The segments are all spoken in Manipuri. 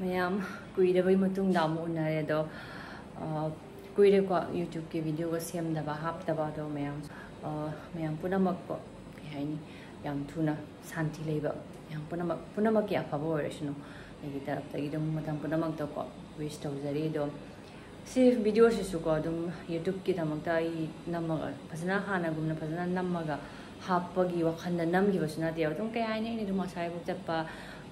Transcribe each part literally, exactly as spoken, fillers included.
ꯃꯌꯥꯝ ꯀꯨꯏꯔꯕꯩ ꯃꯇꯨꯡꯗ ꯑꯃꯨꯛ ꯎꯅꯔꯦ ꯑꯗꯣ, ꯑ, ꯀꯨꯏꯔꯦꯀꯣ YouTubeꯀꯤ videoꯒ ꯁꯦꯝꯗꯕ, ꯍꯥꯞꯇꯕ꯫ ꯑꯗꯣ ꯃꯌꯥꯝ, ꯑ, ꯃꯌꯥꯝ ꯄꯨꯝꯅꯃꯛꯀꯣ, ꯀꯩ ꯍꯥꯏꯅꯤ, ꯌꯥꯝ ꯊꯨꯅ ꯁꯥꯟꯇꯤ ꯂꯩꯕ, ꯃꯌꯥꯝ ꯄꯨꯝꯅꯃꯛ, ꯄꯨꯝꯅꯃꯛꯀꯤ ꯑꯐꯕ ꯑꯣꯏꯔꯁꯅꯨ꯫ ꯑꯩꯒꯤ ꯇꯔꯞꯇꯒꯤ ꯑꯗꯨꯝ ꯃꯇꯝ ꯄꯨꯝꯅꯃꯛꯇꯀꯣ wish ꯇꯧꯖꯔꯤ꯫ ꯑꯗꯣ ꯁꯤ videoꯁꯤꯁꯨꯀꯣ ꯑꯗꯨꯝ YouTubeꯀꯤꯗꯃꯛꯇ ꯑꯩ ꯅꯝꯃꯒ, ꯐꯖꯅ ꯍꯥꯟꯅꯒꯨꯝꯅ ꯐꯖꯅ ꯅꯝꯃꯒ ꯍꯥꯞꯄꯒꯤ ꯋꯥꯈꯜꯗ ꯅꯝꯈꯤꯕꯁꯨ ꯅꯠꯇꯦꯕ꯫ ꯑꯗꯨꯝ ꯀꯩ ꯍꯥꯏꯅꯤ, ꯑꯩꯅ ꯑꯗꯨꯝ ꯑꯁ꯭ꯋꯥꯏꯐꯥꯎ ꯆꯠꯄ,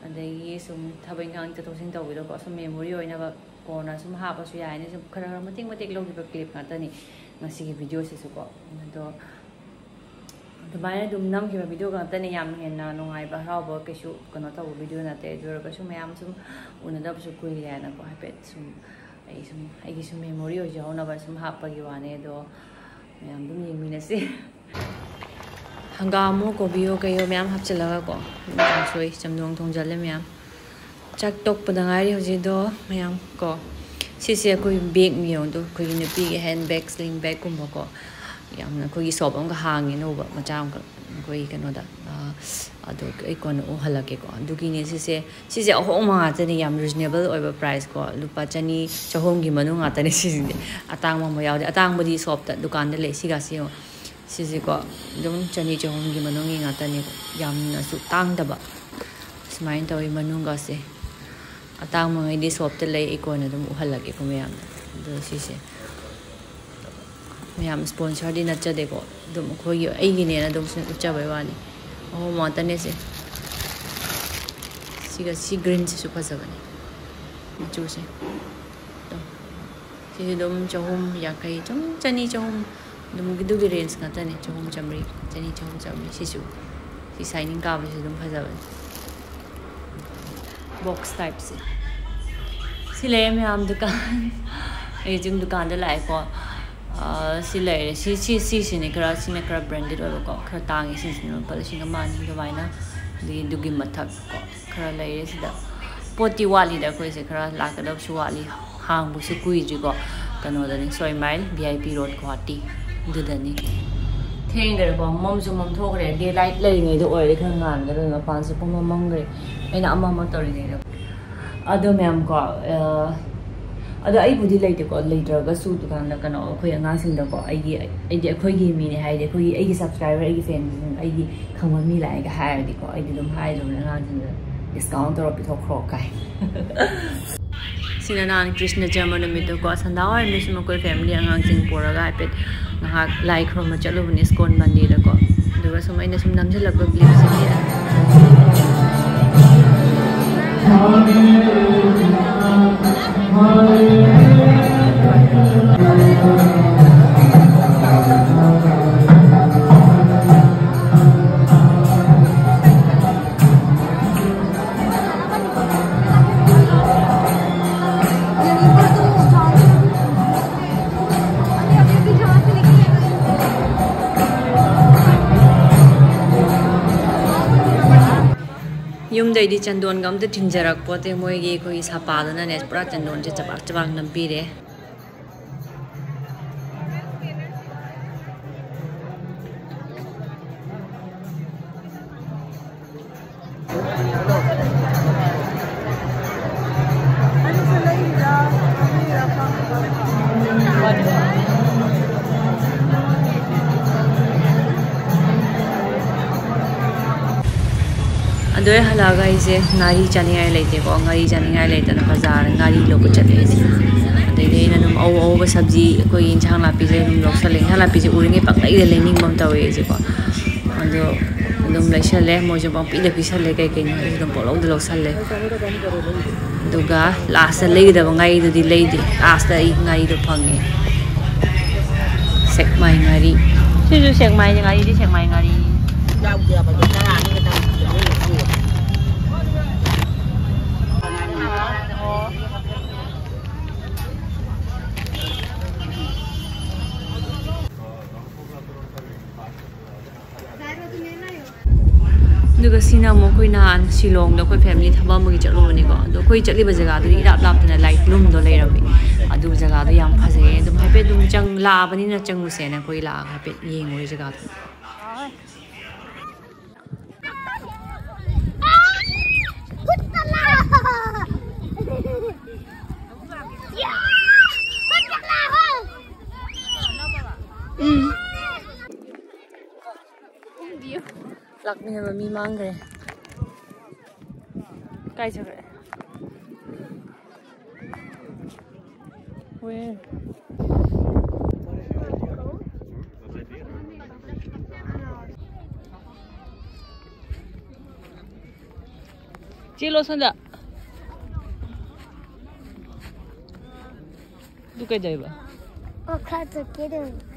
ꯑꯗꯒꯤ ꯁꯨꯝ ꯊꯕꯛ ꯏꯪꯈꯥꯡ ꯆꯠꯊꯣꯛ ꯆꯠꯁꯤꯟ ꯇꯧꯕꯗꯀꯣ ꯁꯨꯝ memory ꯑꯣꯏꯅꯕ ꯀꯣꯟꯅ ꯁꯨꯝ ꯍꯥꯞꯄꯁꯨ ꯌꯥꯏꯅ ꯁꯨꯝ ꯈꯔ ꯈꯔ ꯃꯇꯦꯛ ꯃꯇꯦꯛ ꯂꯧꯈꯤꯕ clip ꯉꯥꯛꯇꯅꯤ ꯉꯁꯤꯒꯤ videoꯁꯤꯁꯨꯀꯣ꯫ ꯑꯗꯣ ꯑꯗꯨꯃꯥꯏꯅ ꯑꯗꯨꯝ ꯅꯝꯈꯤꯕ video ꯉꯥꯛꯇꯅꯤ꯫ ꯌꯥꯝ ꯍꯦꯟꯅ ꯅꯨꯡꯉꯥꯏꯕ, ꯍꯔꯥꯎꯕ ꯀꯩꯁꯨ ꯀꯩꯅꯣ ꯇꯧꯕ video ꯅꯠꯇꯦ꯫ ꯑꯗꯨ ꯑꯣꯏꯔꯒꯁꯨ ꯃꯌꯥꯝ ꯁꯨꯝ ꯎꯅꯗꯕꯁꯨ ꯀꯨꯏꯔꯦ ꯍꯥꯏꯅꯀꯣ, ꯍꯥꯏꯐꯦꯠ ꯁꯨꯝ ꯑꯩ ꯁꯨꯝ ꯑꯩꯒꯤ ꯁꯨꯝ memory ꯑꯣꯏꯖꯍꯧꯅꯕ ꯁꯨꯝ ꯍꯥꯞꯄꯒꯤ ꯋꯥꯅꯦ꯫ ꯑꯗꯣ ꯃꯌꯥꯝ ꯑꯗꯨꯝ ꯌꯦꯡꯃꯤꯟꯅꯁꯤ꯫ ꯍꯪꯒꯥꯝꯃꯣ, ꯀꯣꯕꯤꯌꯣ, ꯀꯩꯌꯣ ꯃꯌꯥꯝ ꯍꯥꯞꯆꯤꯜꯂꯒꯀꯣ, ꯑꯗꯨꯝ ꯀꯥꯡꯁꯣꯏ ꯆꯝꯊꯣꯡ ꯊꯣꯡꯖꯜꯂꯦ ꯃꯌꯥꯝ꯫ ꯆꯥꯛ ꯇꯣꯛꯄꯗ ꯉꯥꯏꯔꯤ ꯍꯧꯖꯤꯛꯗꯣ ꯃꯌꯥꯝ ꯀꯣ꯫ ꯁꯤꯁꯦ ꯑꯩꯈꯣꯏ bag ꯃꯤꯌꯣꯡꯗꯣ, ꯑꯩꯈꯣꯏꯒꯤ ꯅꯨꯄꯤꯒꯤ hand bag, sling bagꯀꯨꯝꯕꯀꯣ꯫ ꯌꯥꯝꯅ ꯑꯩꯈꯣꯏꯒꯤ shop ꯑꯃꯒ ꯍꯥꯡꯉꯦ ꯑꯅꯧꯕ ꯃꯆꯥ ꯑꯃꯈꯛ ꯑꯩꯈꯣꯏ ꯀꯩꯅꯣꯗ꯫ ꯑ, ꯑꯗꯣ ꯑꯩ ꯀꯣꯟꯅ ꯎꯍꯜꯂꯛꯀꯦꯀꯣ꯫ ꯑꯗꯨꯒꯤꯅꯦ ꯁꯤꯁꯦ꯫ ꯁꯤꯁꯦ ꯑꯍꯣꯡꯕ ꯉꯥꯛꯇꯅꯦ, ꯌꯥꯝ reasonable ꯑꯣꯏꯕ price ꯀꯣ꯫ ꯂꯨꯄꯥ ꯆꯅꯤ, ꯆꯍꯨꯝꯒꯤ ꯃꯅꯨꯡ ꯉꯥꯛꯇꯅꯦ ꯁꯤꯁꯤꯡꯁꯦ꯫ ꯑꯇꯥꯡꯕ ꯑꯃ ꯌꯥꯎꯗꯦ꯫ ꯑꯇꯥꯡꯕꯗꯤ shopꯇ, ꯗꯨꯀꯥꯟꯗ ꯂꯩ꯫ ꯁꯤꯒꯁꯤ ꯌꯦꯡꯉꯣ꯫ ꯁꯤꯁꯦꯀꯣ ꯑꯗꯨꯝ ꯆꯅꯤ, ꯆꯍꯨꯝꯒꯤ ꯃꯅꯨꯡꯒꯤ ꯉꯥꯛꯇꯅꯦꯀꯣ꯫ ꯌꯥꯝꯅꯁꯨ ꯇꯥꯡꯗꯕ꯫ ꯁꯨꯃꯥꯏꯅ ꯇꯧꯋꯤ ꯃꯅꯨꯡꯒꯁꯦ꯫ ꯑꯇꯥꯡꯕꯉꯩꯗꯤ shopꯇ ꯂꯩ, ꯑꯩ ꯀꯣꯟꯅ ꯑꯗꯨꯝ ꯎꯍꯜꯂꯛꯀꯦꯀꯣ ꯃꯌꯥꯝꯗ꯫ ꯑꯗꯣ ꯁꯤꯁꯦ ꯃꯌꯥꯝ sponsorꯗꯤ ꯅꯠꯆꯗꯦꯀꯣ, ꯑꯗꯨꯝ ꯑꯩꯈꯣꯏꯒꯤ, ꯑꯩꯒꯤꯅꯦꯅ ꯑꯗꯨꯝ ꯁꯨꯝ ꯎꯠꯆꯕꯩ ꯋꯥꯅꯤ꯫ ꯑꯍꯣꯡꯕ ꯉꯥꯛꯇꯅꯦ ꯁꯦ꯫ ꯁꯤꯒ ꯁꯤ greenꯁꯤꯁꯨ ꯐꯖꯕꯅꯦ ꯃꯆꯨꯁꯦ꯫ ꯑꯗꯣ ꯁꯤꯁꯨ ꯑꯗꯨꯝ ꯆꯍꯨꯝ ꯌꯥꯡꯈꯩ, ꯁꯨꯝ ꯆꯅꯤ, ꯆꯍꯨꯝ ꯑꯗꯨꯝ ꯑꯗꯨꯒꯤ range ꯉꯥꯛꯇꯅꯦ꯫ ꯆꯍꯨꯝ, ꯆꯥꯝꯃꯔꯤ, ꯆꯅꯤ, ꯆꯍꯨꯝ, ꯆꯥꯝꯃꯔꯤ꯫ ꯁꯤꯁꯨ, ꯁꯤ shining ꯀꯥꯕꯁꯤꯁꯨ ꯑꯗꯨꯝ ꯐꯖꯕꯅꯦ꯫ Box typeꯁꯦ꯫ ꯁꯤ ꯂꯩꯔꯦ ꯃꯌꯥꯝ ꯗꯨꯀꯥꯟ꯫ ꯑꯩ ꯁꯨꯝ ꯗꯨꯀꯥꯟꯗ ꯂꯥꯛꯑꯦꯀꯣ꯫ ꯑꯥ, ꯁꯤ ꯂꯩꯔꯦ꯫ ꯁꯤ, ꯁꯤ, ꯁꯤꯁꯤꯅꯦ ꯈꯔ, ꯁꯤꯅ ꯈꯔ branded ꯑꯣꯏꯕꯀꯣ꯫ ꯈꯔ ꯇꯥꯡꯉꯦ꯫ ꯁꯤꯁꯤꯅ ꯂꯨꯄꯥ ꯂꯤꯁꯤꯡ ꯑꯃ ꯑꯅꯤ ꯑꯗꯨꯃꯥꯏꯅ꯫ ꯑꯗꯒꯤ ꯑꯗꯨꯒꯤ ꯃꯊꯛ ꯀꯣ ꯈꯔ ꯂꯩꯔꯦ ꯁꯤꯗ꯫ ꯄꯣꯠꯇꯤ ꯋꯥꯠꯂꯤꯗ ꯑꯩꯈꯣꯏꯁꯦ ꯈꯔ ꯂꯥꯛꯀꯗꯕꯁꯨ ꯋꯥꯠꯂꯤ꯫ ꯍꯥꯡꯕꯁꯨ ꯀꯨꯏꯗ꯭ꯔꯤꯀꯣ꯫ ꯀꯩꯅꯣꯗꯅꯤ, ꯁꯣꯏ mile V I P road Guwahati. ꯑꯗꯨꯗꯅꯤ꯫ ꯊꯦꯡꯈ꯭ꯔꯦꯀꯣ, ꯃꯝꯁꯨ ꯃꯝꯊꯣꯛꯈ꯭ꯔꯦ꯫ Day light ꯂꯩꯔꯤꯉꯩꯗ ꯑꯣꯏꯔꯗꯤ ꯈꯔ ꯉꯥꯟꯒꯗꯕꯅꯤ, ꯃꯄꯥꯟꯁꯦ ꯄꯨꯡꯃꯝ ꯃꯝꯈ꯭ꯔꯦ꯫ ꯑꯩꯅ ꯑꯃ ꯑꯃ ꯇꯧꯔꯤꯉꯩꯗ꯫ ꯑꯗꯣ ꯃꯌꯥꯝ ꯀꯣ, ꯑ, ꯑꯗꯣ ꯑꯩꯕꯨꯗꯤ ꯂꯩꯇꯦꯀꯣ, ꯂꯩꯇ꯭ꯔꯒꯁꯨ ꯗꯨꯀꯥꯟꯗ ꯀꯩꯅꯣ ꯑꯩꯈꯣꯏ ꯑꯉꯥꯡꯁꯤꯡꯗꯀꯣ, ꯑꯩꯒꯤ, ꯑꯩꯗꯤ ꯑꯩꯈꯣꯏꯒꯤ ꯃꯤꯅꯦ ꯍꯥꯏꯗꯤ ꯑꯩꯈꯣꯏꯒꯤ, ꯑꯩꯒꯤ subscriber, ꯑꯩꯒꯤ fan, ꯑꯩꯒꯤ ꯈꯪꯕ ꯃꯤ ꯂꯥꯛꯑꯦꯒ ꯍꯥꯏꯔꯗꯤꯀꯣ, ꯑꯩꯗꯤ ꯑꯗꯨꯝ ꯍꯥꯏꯗ꯭ꯔꯕꯅꯦ ꯑꯉꯥꯡꯁꯤꯡꯗ, "Discount ꯇꯧꯔ ꯄꯤꯊꯣꯛꯈ꯭ꯔꯣ" ꯀꯥꯏ꯫ ꯁꯤꯅ ꯅꯍꯥꯟ ꯀ꯭ꯔꯤꯁꯅ ꯖꯔꯃ ꯅꯨꯃꯤꯠꯇꯀꯣ, ꯁꯟꯗꯥ ꯋꯥꯏꯔꯝꯗꯁꯨ ꯃꯈꯣꯏ family ꯑꯉꯥꯡꯁꯤꯡ ꯄꯨꯔꯒ ꯍꯥꯏꯐꯦꯠ ꯉꯥꯏꯍꯥꯛ ꯂꯥꯏ ꯈꯨꯔꯨꯝꯕ ꯆꯠꯂꯨꯕꯅꯦ ꯏꯁꯀꯣꯟ ꯃꯟꯗꯤꯔꯗꯀꯣ꯫ ꯑꯗꯨꯒ ꯁꯨꯝ ꯑꯩꯅ ꯁꯨꯝ ꯅꯝꯁꯤꯜꯂꯛꯄ clipꯁꯤꯗꯤ꯫ ꯌꯨꯝꯗꯩꯗꯤ ꯆꯟꯗꯣꯟꯒ ꯑꯝꯇ ꯊꯤꯟꯖꯔꯛꯄꯣꯠꯇꯦ꯫ ꯃꯣꯏꯒꯤ ꯑꯩꯈꯣꯏꯒꯤ ꯁꯄꯥꯗꯨꯅꯅꯦ ꯄꯨꯔꯥ ꯆꯟꯗꯣꯟꯁꯦ ꯆꯕꯥꯛ ꯆꯕꯥꯛ ꯅꯝꯕꯤꯔꯦ꯫ ꯑꯗꯨ ꯑꯩ ꯍꯜꯂꯛꯑꯒ ꯑꯩꯁꯦ ꯉꯥꯔꯤ ꯆꯥꯅꯤꯡꯉꯥꯏ ꯂꯩꯇꯦꯀꯣ, ꯉꯥꯔꯤ ꯆꯥꯅꯤꯡꯉꯥꯏ ꯂꯩꯇꯅ ꯕꯖꯥꯔꯗ ꯉꯥꯔꯤ ꯂꯧꯕ ꯆꯠꯂꯦ ꯑꯩꯁꯦ꯫ ꯑꯗꯩꯗꯤ ꯑꯩꯅ ꯑꯗꯨꯝ ꯑꯧ ꯑꯧꯕ ꯁꯕꯖꯤ, ꯑꯩꯈꯣꯏꯒꯤ ꯏꯟꯁꯥꯡ ꯅꯥꯄꯤꯁꯦ ꯑꯗꯨꯝ ꯂꯧꯁꯜꯂꯦ꯫ ꯏꯟꯁꯥꯡ ꯅꯥꯄꯤꯁꯦ ꯎꯔꯤꯉꯩ ꯄꯪꯂꯩꯗ ꯂꯩꯅꯤꯡꯕ ꯑꯃ ꯇꯧꯋꯦ ꯑꯩꯁꯦꯀꯣ꯫ ꯑꯗꯣ ꯑꯗꯨꯝ ꯂꯩꯁꯜꯂꯦ, ꯃꯣꯏꯁꯨ ꯄꯪꯄꯤꯗ ꯄꯤꯁꯜꯂꯦ, ꯀꯩ ꯀꯩꯅꯣ ꯑꯩꯁꯨ ꯑꯗꯨꯝ ꯄꯪꯂꯧꯗ ꯂꯧꯁꯜꯂꯦ꯫ ꯑꯗꯨꯒ lastꯇ ꯂꯩꯒꯗꯕ ꯉꯥꯔꯤꯗꯨꯗꯤ ꯂꯩꯗꯦ, lastꯇ ꯑꯩ ꯉꯥꯔꯤꯗꯣ ꯐꯪꯉꯦ꯫ ꯁꯦꯛꯃꯥꯏ ꯉꯥꯔꯤ꯫ ꯁꯤꯁꯨ ꯁꯦꯛꯃꯥꯏꯅꯤ, ꯉꯥꯔꯤꯗꯤ ꯁꯦꯛꯃꯥꯏ ꯉꯥꯔꯤ꯫ ꯑꯗꯨꯒ ꯁꯤꯅ ꯑꯃꯨꯛ ꯑꯩꯈꯣꯏ ꯅꯍꯥꯟ ꯁꯤꯂꯣꯡꯗ ꯑꯩꯈꯣꯏ family ꯊꯕꯛ ꯑꯃꯒꯤ ꯆꯠꯂꯨꯕꯅꯤꯀꯣ꯫ ꯑꯗꯣ ꯑꯩꯈꯣꯏ ꯆꯠꯂꯤꯕ ꯖꯒꯥꯗꯨꯗꯤ ꯏꯔꯥꯞ ꯂꯥꯞꯇꯅ ꯂꯥꯏꯠꯂꯨꯝꯗꯣ ꯂꯩꯔꯝꯃꯤ꯫ ꯑꯗꯨ ꯖꯒꯥꯗꯣ ꯌꯥꯝ ꯐꯖꯩꯌꯦ꯫ ꯑꯗꯨꯝ ꯍꯥꯏꯐꯦꯠ ꯑꯗꯨꯝ ꯆꯪ-, ꯂꯥꯛꯑꯕꯅꯤꯅ ꯆꯪꯉꯨꯁꯦꯅ ꯑꯩꯈꯣꯏ ꯂꯥꯛꯑꯒ ꯍꯥꯏꯐꯦꯠ ꯌꯦꯡꯉꯨꯔꯦ ꯖꯒꯥꯗꯣ꯫ ꯃꯤꯅꯕ ꯃꯤ ꯃꯥꯡꯈ꯭ꯔꯦ꯫ ꯀꯥꯏ ꯆꯠꯈ꯭ꯔꯦ? Where? ꯆꯦꯜꯂꯣ ꯁꯣꯝꯗ꯫ ꯑꯗꯨ ꯀꯩꯗꯧꯕ? ꯃꯈꯥ ꯆꯠꯀꯦ ꯇꯧꯔꯤ꯫